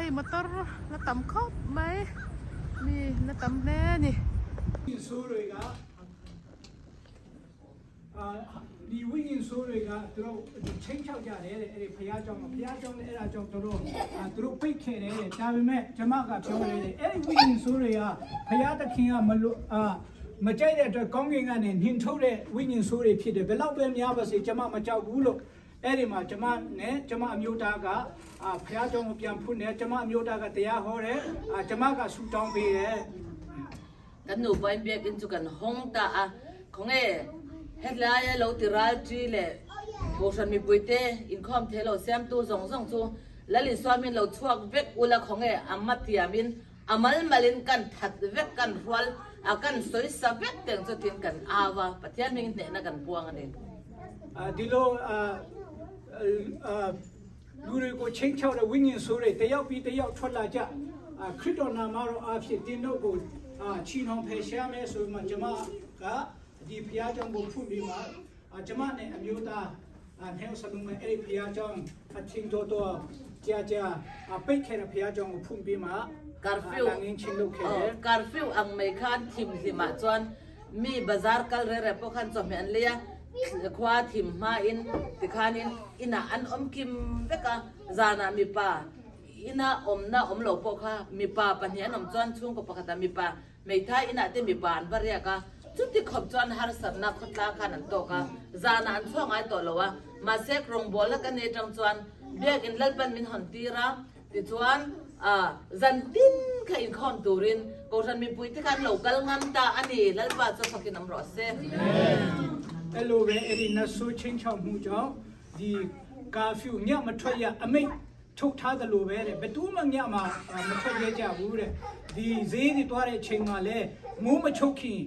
Hei motor la tam khawp mai mi la tam hle a ni. ဒီဝိညာဉ်ဆိုးတွေကသူတို့ချင်းချောက်ကြတယ်တဲ့အဲ့ဒီဖျားကြောင်ဖျားကြောင်နဲ့အဲ့ဒါကြောင့်သူတို့သူတို့ပိတ်ခဲ့တယ်တဲ့ဒါပေမဲ့ကျမကပြောတယ်တဲ့အဲ့ဒီဝိညာဉ်ဆိုးတွေကဖျားသခင်ကမလို့အာမကြိုက်တဲ့အတွက်ကောင်းကင်ကနေနှင်ထုတ်တဲ့ဝိညာဉ်ဆိုးတွေဖြစ်တယ်ဘယ်တော့ပဲများပါစေကျမမကြောက်ဘူးလို့အဲ့ဒီမှာကျမနဲ့ကျမအမျိုးသားကအာဖျားကြောင်ကိုပြန်ဖွင့်တယ်ကျမအမျိုးသားကတရားဟောတယ်အာကျမကဆူတောင်းပေးတယ် Kan nupa in biakinn chu kan hawng ta a, khawnge hetlaia lo ti ral ṭi leh Kohhran mipuite inkhawm thei lo siamtu zawng zawng chu Lal Isuamin lo chhuak vek ula khawnge a ma tiamin a mal malin kan that vek kan hrual a kan sawi sa vek teng chu tin kan au a, Pathian hming hnehna kan puang a ni. ဒီလိုအာအာလူတွေကိုချင်းချောက်တဲ့ဝိညာဉ်ဆိုးတွေတယောက်ပြီးတယောက်ထွက်လာကြအာခရစ်တော်နာမတော်အားဖြင့်တင်းတို့ကိုအာချီနှောင်ဖယ်ရှားမယ်ဆိုမှကျမကဒီဖျားကြောင့်ကိုဖွင့်ပြီးမှအာကျမနဲ့အမျိုးသားအာနှဲဆလုံးမဲ့အဲ့ဒီဖျားကြောင့်အချင်းတော်တော်ကြာကြာအပိတ်ခဲ့တဲ့ဖျားကြောင့်ကိုဖွင့်ပြီးမှ Curfew ငင်းချင်းလုပ်ခဲ့တယ် Curfew ang mai khan thim hlimah chuan mi bazar kal re re pawh khan chawhmeh an lei a, khua thim hmain tikhanin inah an awm kim vek a, zanah mipa ina awmna awm lo pawh kha mipa pahnih an awm chuan chhungkaw pakhatah mipa hmeithai inah te mipa an va riak a, chuti khawp chuan harsatna khawtlang khan an tawk a, zanah an chhuak ngai tawh lo a, mahse rawngbawlna ka nei atang chuan biakin Lalpan min hawn tir a. Tichuan, zan tin kha inkhawm turin Kohhran mipui te kha an lo kal ngam ta a ni, Lalpa chu fakin awm rawh se. အဲ့လိုပဲအဲ့ဒီနတ်ဆိုးချင်းချောက်မှုကြောင့်ဒီကာဖျူညမထွက်ရအမိတ်ထုတ်ထားတယ်လို့ပဲတဲ့ဘယ်သူမှညမှာမထွက်ရကြဘူးတဲ့ဒီဈေးတွေတွားတဲ့အချိန်မှာလဲမိုးမချုပ်ခင်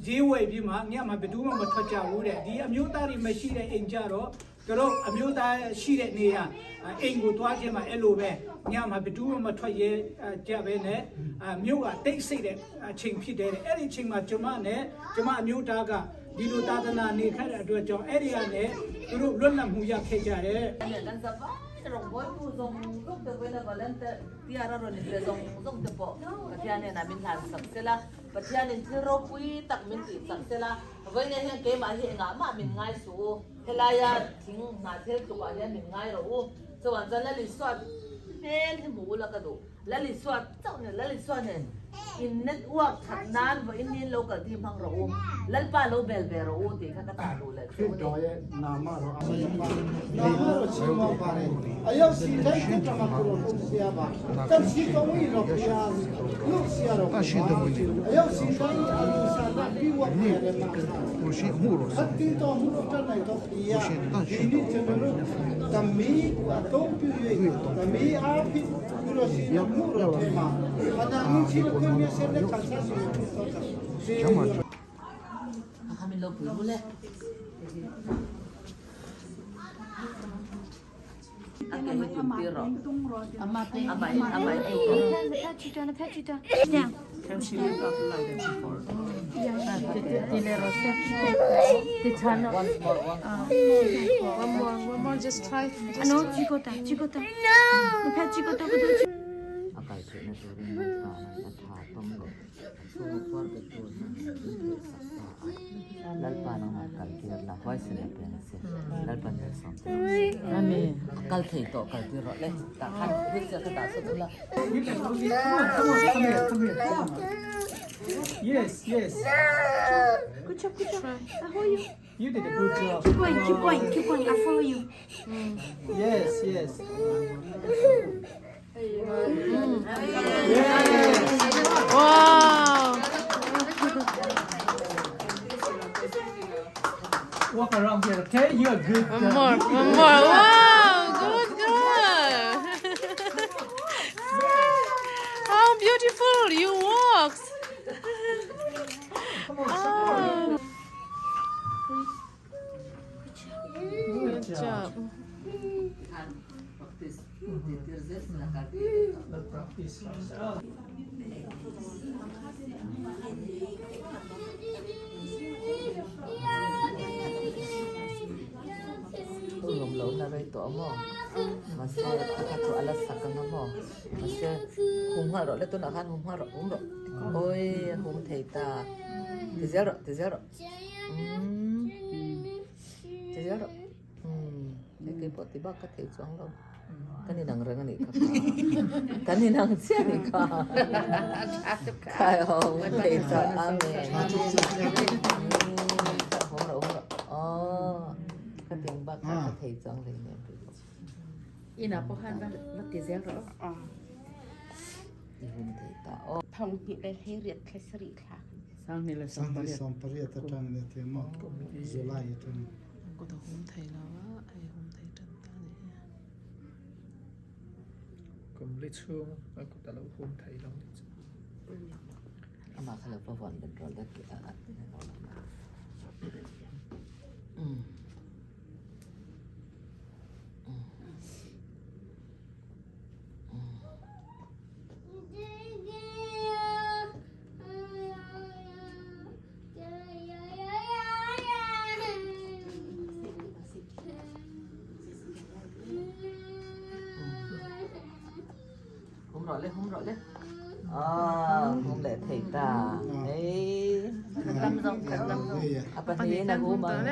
ဈေးဝယ်ပြီးမှညမှာဘယ်သူမှမထွက်ကြဘူးတဲ့ဒီအမျိုးသားတွေမရှိတဲ့အိမ်ကြတော့ သူတို့အမျိုးသားရှိတဲ့နေရာအိမ်ကိုတွားခြင်းမှာအဲ့လိုပဲညမှာဘယ်သူမှမထွက်ရဲကြပဲနဲ့မြို့ကတိတ်ဆိတ်တဲ့အချိန်ဖြစ်တယ်အဲ့ဒီအချိန်မှာကျမနဲ့ကျမအမျိုးသားကဒီလိုသာသနာနေခဲ့တဲ့အတွက်ကြောင့်အဲ့ဒီကနေသူတို့လွတ်လပ်မှုရခဲ့ကြတယ် Kan sa rawngbawltu zawng zawng te vawiin a volunteer tiara rawn inpe zawng zawng te pawh Pathianin a min hlan sak sela, Pathianin thil ropui tak min tih sak sela, vawiin hian keimah hi engah mah min ngai suh u, helaia thing hnah thil tlukah hian min ngai rawh u, chuan chuan Lal Isua hmel hi hmu ula ka duh. Lal Isua chauh nen, Lal Isua nen in network that nan vawiin niin lo kal ti hmang rawh u, Lalpa lo bel ve rawh u tih kha ka tah duh leh chu a ni. Kha min lo pui ru le. A ke hi tum tir rawh. Amah in amah in tum rawh. Once more, once more. One more, one more, just try. Just A kal theihna turin Lalpa a tha tawm leh a chhunga phuar bet turna min theih sak ta a. Lalpa nangmah kal tir la, huaisen a pian a che. Lalpa Nelson te rawh se. Amen. A kal thei tawh kal tir rawh le. Tah khan wheelchair kha dah sawt ula. Come on, come here, come here, come on. Yes, yes. Good job, good job. I hold you. You did a good job. Keep going, keep going, keep going. I follow you. Yes, yes. Wow! Walk around here, okay? You are good. One more, one more. Wow! Good girl! How beautiful you walk! Come on, some more. Good job. Practice. Tir zel sin a kal tir tawh. Practice. Nuam lo na rei tawh. tawh a maw? Mahse a kha chu a la sak ang a maw? Mahse hum nghal rawh le tunah khan hum nghal rawh hum rawh awi a hum thei ta ti zel rawh ti zel rawh umm ti zel rawh umm hei keipawh ti bak ka thei chuang lo kan inang reng a nih kha kan inang chiah a nih kha khai ho thei ta amen hum rawh hum rawh aw ka ting bak kha ka thei chuang hlei nem Inah pawh khan va va ti zel rawh aw. I hum thei ta aw. Thong hnih le hlei riat thla sarih thla. Sanghnih leh Sanghnih sawmpariat atang nia ti maw July atang. Kut a hum thei lo a, hei hum thei tan ta a ni hi. Kum li chhung a kut a lo hum thei lo ni chu. Amah kha lo va vuan bet rawh le a a lo lang a. Hum rawh le hum rawh le ah hum leh thei ta ei a pahnih in a hum ang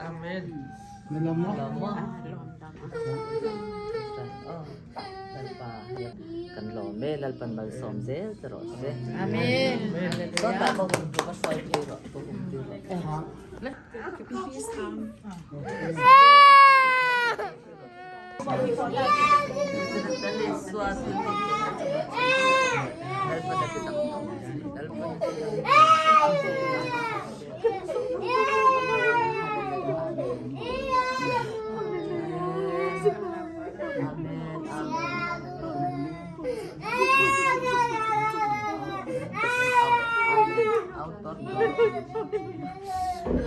Amen. Kan lawm e Lalpan malsawm zel che rawh se. Amen. Sawtah ka hum chu ka hruai phei rawh ka hum tir rawh.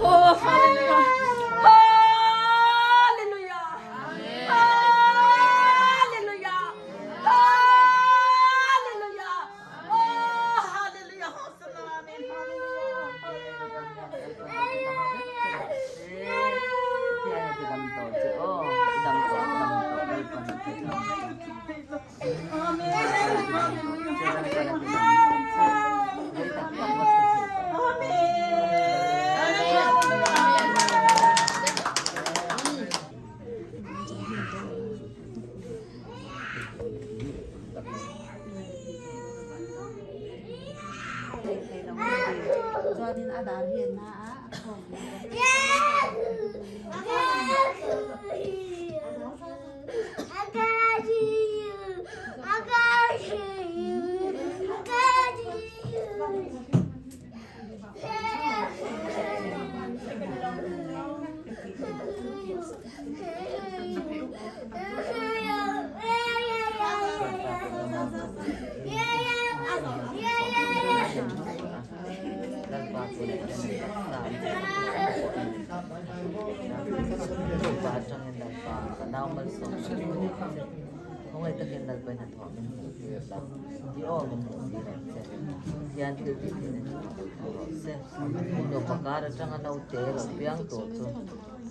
Oh, hallelujah. Hallelujah. Hallelujah. Hallelujah. Oh, hallelujah. Hosanna. Amen. Chuanin a dar hi a na a, a khawm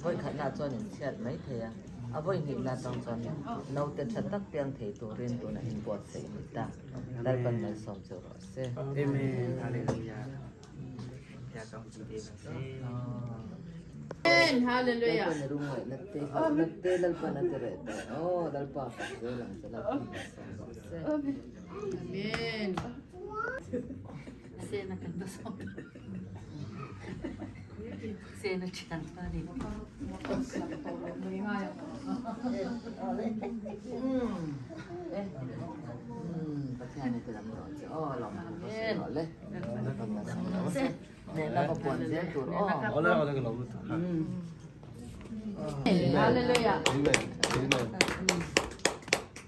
Vawikhatna chuan inchhiat mai thei a, a vawihnihna atang chuan naute tha tak piang thei turin tunah inbuatsaih a ni ta. Lalpan malsawm chu rawh se. Amen. Hallelujah. Amen. Hallelujah. Lalpan a rungaih na te, hlauhna te Lalpan a ti reh tawh. Aw Lalpa fak zel ang che Lalpan malsawm rawh se. Amen. Sena kan va sawm. Sena thian pa ni. Pathian i ti lam tawh che aw lawm thu ka sawi rawh le. Lalpan malsawm rawh se. Nehna ka puan zel tur aw. Hallelujah.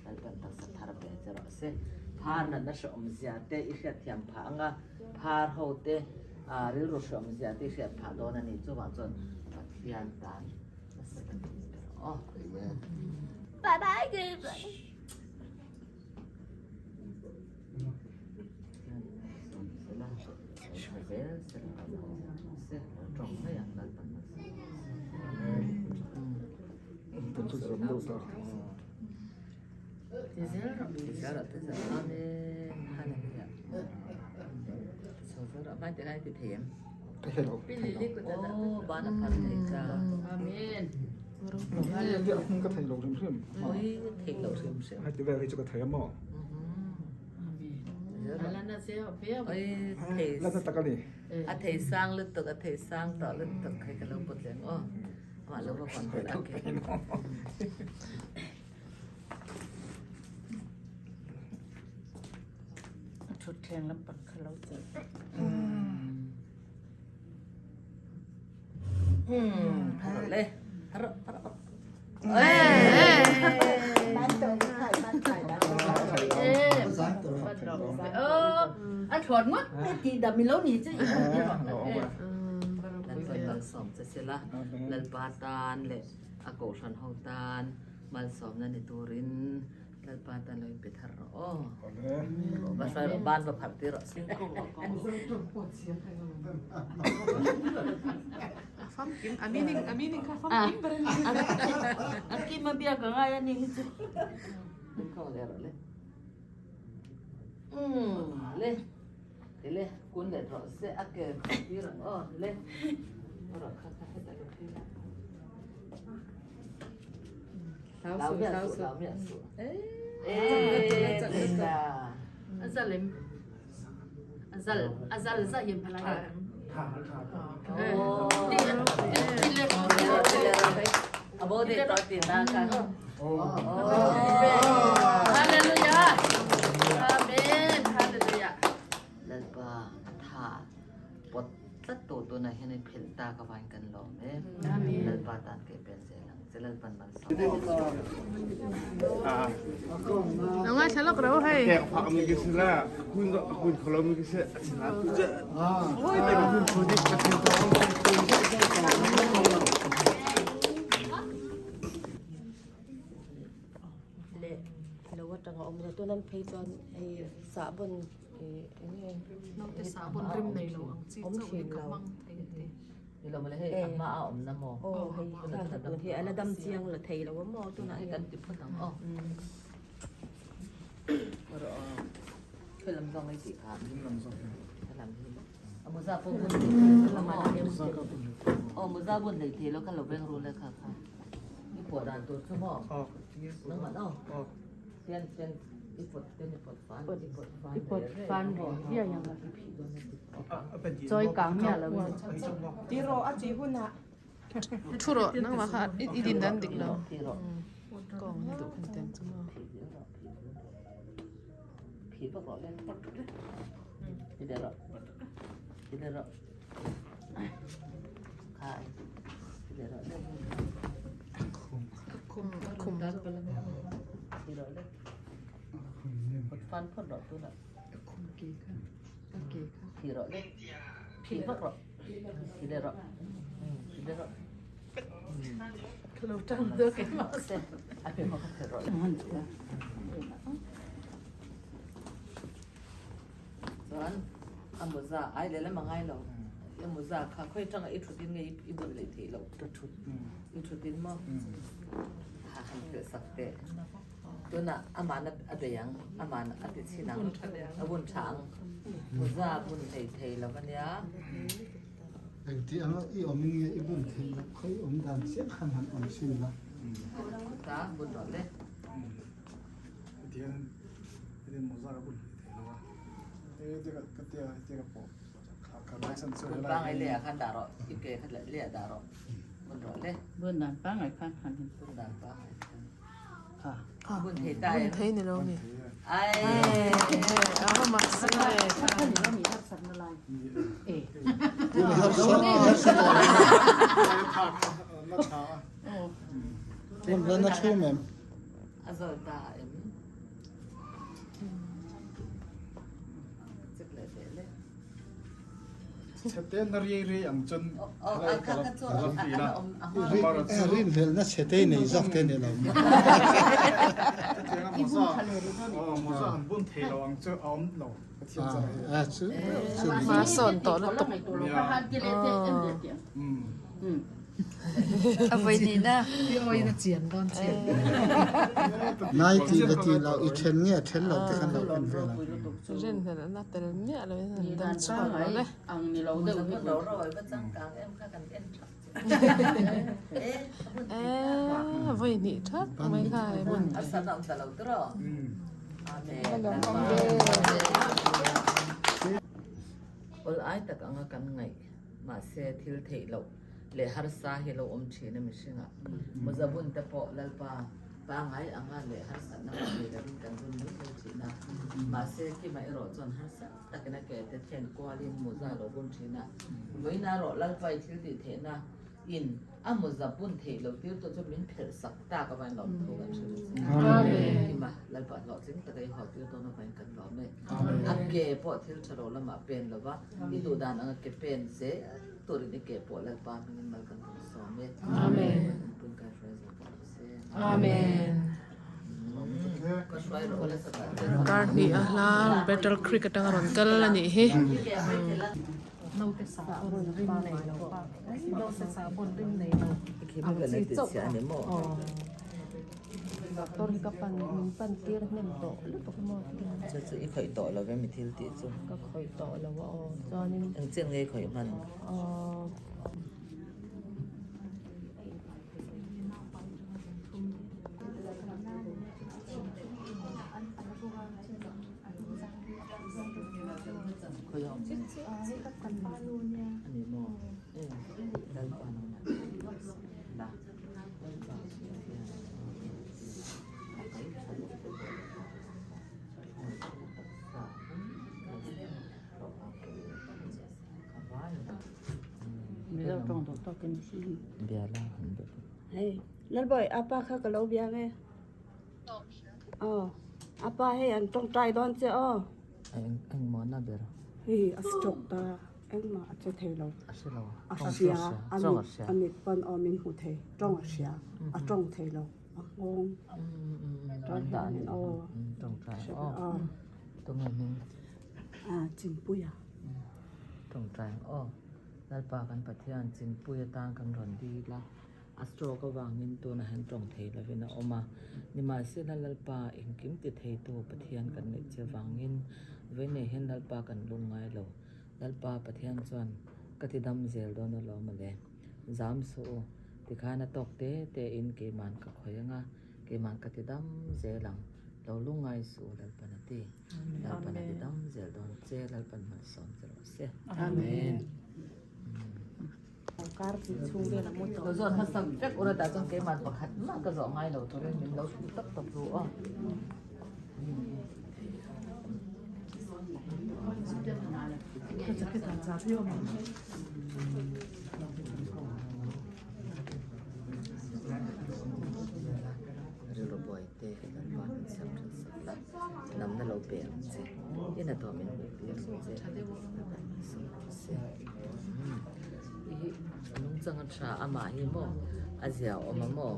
Lalpan taksa thar pe che rawh se. Phar natna hreawm zia te i hriatthiam phah ang a, phar ho te rilru hreawm zia te i hriat phah dawn a ni. Chuvang chuan Pathian tan nasa takin i pe rawh aw. Bye bye goodbye. tha zel se la se tawng mai ang Lalpan malsawm Ti zel rawh ti zel rawh ti zel rawh Amen Hallelujah Ti chho zel rawh hmai te khan i ti thei em? Aw ban a phar thei ta Amen Ka thei lo hrim hrim. Oi thei lo hrim hrim. Heti vel hi chu ka thei a maw? Lana tak a ni. A thei sang lutuk, a thei sang tawh lutuk hei ka lo pawt leh ang aw. Amah lo va vawn tel a ke. A thutthleng lampang kha lo chelh. Le, har har. A thuat ngawt ti dam ilo ni chu Lalpan malsawm che sela Lalpa tan leh a kohhran ho tan malsawmna ni turin Lalpa tan lo inpe thar rawh aw. Va hruai rawh ban va pharh tir rawh. Famkim a meaning a meaning kha famkim ber a ni. A kim a biak a ngai a ni hi chu. Khaw le rawh le. Le ti le kun leh rawh se a ke tir ang aw le. Rawh kha kha heta lo tir. Lau miah suh lau miah suh. Eh A zal em? A zal a zal za yem phalai. Abo de to ti na ka. Hallelujah. Amen. Hallelujah. Lalpa tha pot tlat tu tunah hian i phelh tak avangin kan lawm e. Lalpa tan ke pen zel ang che Lalpan malsawm. Lo ngaithla lawk ro hei. Leh lo atanga awm lo tuna phei chuan hei sahbawn Naute sahbawn rim nei lo ang chi chauh hi ka hmang thei a ti. Ni lo mawle hei a hma a awm na maw? Aw hei kha tun hi a la dam chiang la thei lo a maw tunah hian kan ti phawt ang aw. Rawh aw. Khawi lam zawng ei tih kha. Khawi lam hi. A muza pawh bun thei lo maw? Aw muza bun hlei thei lo kha lo veng ru le kha kha. I pawh dan tur chu maw? Nangmah aw. Pian pian i pawt ten i pawt fan i pawt fan i pawt fan rih viai ang a chawi kang miah lo in. Ti rawh a tih hunah. Thu rawh nangmah kha i din dan dik lo. Kawng ni duh khan tiang chu maw. Phih vak rawh le. Ti leh rawh. Ti leh rawh. Khai. Ti leh rawh le. Khum khum. Ti rawh le. Fan phawt rawh tunah. Khum ke kha. A ke kha. Phih rawh le. Phih vak rawh. Ti leh rawh. Ti leh rawh. Ka lo tang deuh keimah. A pe hma kha phel rawh le. Chuan a mawza ai leh lam a ngai lo. I mawza kha khawi tanga i thut in nge i bun leh theih loh. Ka thut. I thut in maw? Ha han phelh sak teh. Tunah amahna a bei ang, amahna a ti chhin ang, a bun tha ang. Mawza bun hlei thei lo a nia. Engti anga i awm in nge i bun theih loh khawi awm dan chiah khan han awm sin la. Ta bun rawh le. Hetiang hetiang mawza ka bun hlei thei lo a. Hei te ka tia heti ka pawh ka license chu Bun pangai leh ah khan dah rawh i ke kha leh ah dah rawh bun rawh le. Bun dan pangai khan han hin. Bun dan pangai khan. Kha Bun thei ta bun em. thei ni lo mi. Ai. A va mak si le. Kha ni lo mi harsat na lai. Eh. Na tha em? A zawl ta em? Chek leh teh le. Chhete na riai riai ang chuan thalai ka la feel a. Rinhlelhna chhete nei zawk te ni lo maw? Chutianga mawza, aw mawza han bun thei lo ang chu a awm lo ka thiam zar hi. A chu chu ni. Hma sawn tawh lutuk. A vawi hnih na. I awin a chian dawn chian. Nai tih le tih loh i then nge then lo te khan lo en vel ang. Rinhlelhna tel miah lo in an dam chhuak lo le. Eee vawi hnih that mai kha he hmun. Awl ai tak anga kan ngaih mahse thil theih loh leh harsa hi lo awm thin a mihringah mawzabun te pawh Lalpa pangai anga leh harsatna pawh nei lovin kan bun mai mai thin a mahse kima erawh chuan harsa takin a ke te then kualin mawza lo bun thin a vawiin erawh Lalpa i thil tih theihna in a mawza bun theih loh tir tu chu min phelh sak tak avain lawm thu kan hre ve che kima Lalpa hlawhtling taka i haw tir dawn avain kan lawm e a ke pawh thil tha lo lamah pen lova i duh dan anga ke pen zel turin i ke pawh Lalpa hmingin mal kan rawn sawm e. Amen. Pun kai hruai zo pawh ni se. Amen. Ka hruai rawh la sakah te. Kar hnih a hla Battle Creek atanga rawn kal a nih hi. Naute sahbawn rim nei lo pa. Naute sahbawn rim nei lo. Ang chi chauh kha. Doctor hi ka pan min pan tir hnem tawh lutuk maw ti hian. Chu chu i khawih tawh lo ve mi thil tih chu. Ka khawih tawh lo a aw chuanin. Eng chian nge i khawih hman? Aw. Khawih awm ani maw? Lalpa nangmah. Lalbawi apa kha ka lo bia nge aw apa hei an tawngtai dawn che aw Engmah na ber hei a stroke ta engmah a che thei lo a hre lo a hria a mit a mit pawn aw min hmu thei tawng a hria a tawng thei lo a nghawng an dah ni aw tawngtai aw tunge hming a Chinpuia tawngtai aw Lalpa kan Pathian Chinpuia tan kan rawn dil a. A stroke avangin tunah hian tawng thei lovin a awm a, nimahsela Lalpa engkim ti theitu Pathian kan neih che vangin veinei hian Lalpa kan lung ngai lo. Lalpa Pathian chuan ka ti dam zel dawn alawm ale. Zam suh u, tikhan a tawk te te in keiman ka khawih anga, keiman ka ti dam zel ang, lo lung ngai suh u Lalpan a ti. Lalpan a ti dam zel dawn che, Lalpan hmalsawm che rawh se. Amen. Ka zawt hmasa vek ura tah chuan keimah pakhat mah ka zawh ngai lo turin min lo hrilh tawp tawp ru aw. Rilru buai te Lalpa min siam that sak la, namna lo pe ang che, ina tawh min hmuh tir ang che, Lalpa min sawm rawh se. I nungchang a tha amah hi maw a zia awm a maw?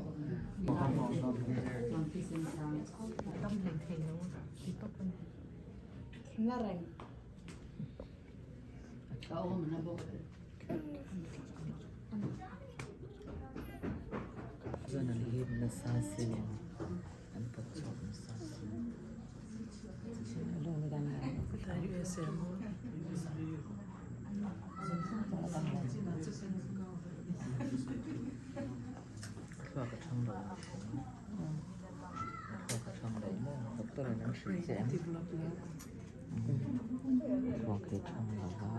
Chuan an hip nasa si an pawt chhuak nasa si. Thluak a thang lo thluak a thang lo maw doctor in an hrilh che em thluak hi a thang lo va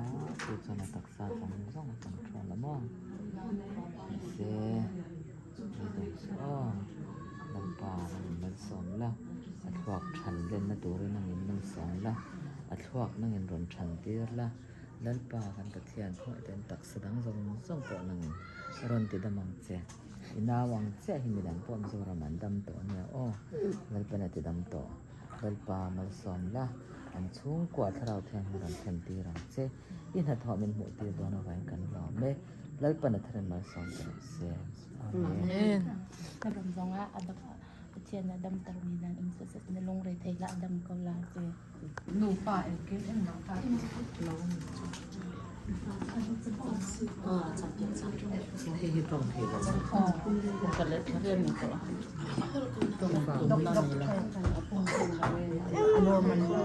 chu chuan a taksa zawng zawng a control a maw mahse beidawng suh aw lalpa a rawn malsawm la a thluak than lenna turin a ngin malsawm la a thluak nangin rawn than tir la. Lalpa kan Pathian khawngaih ten taksa dang zawng zawng pawh nangin rawn ti dam ang che. I nau ang chiah hi midang pawh Mizoram an dam tawh ania aw. Lalpan a ti dam tawh. Lalpa malsawm la. An chhungkua thlarau thianghlim rawn thlen tir ang che. I hnathawh min hmuh tir dawn avangin kan lawm e. Lalpan a tharin malsawm ta rawh se. Amen. Na ram zongah a dam Pathian a damter mi nan um siseh na lungre thei hlah dam ko la ti. Nupa engkim engmah kha lo ni chu. Hei hi tawng thei lo. Ka let thla vel ni tawh. Tawng vang na ni lo. A normal lo.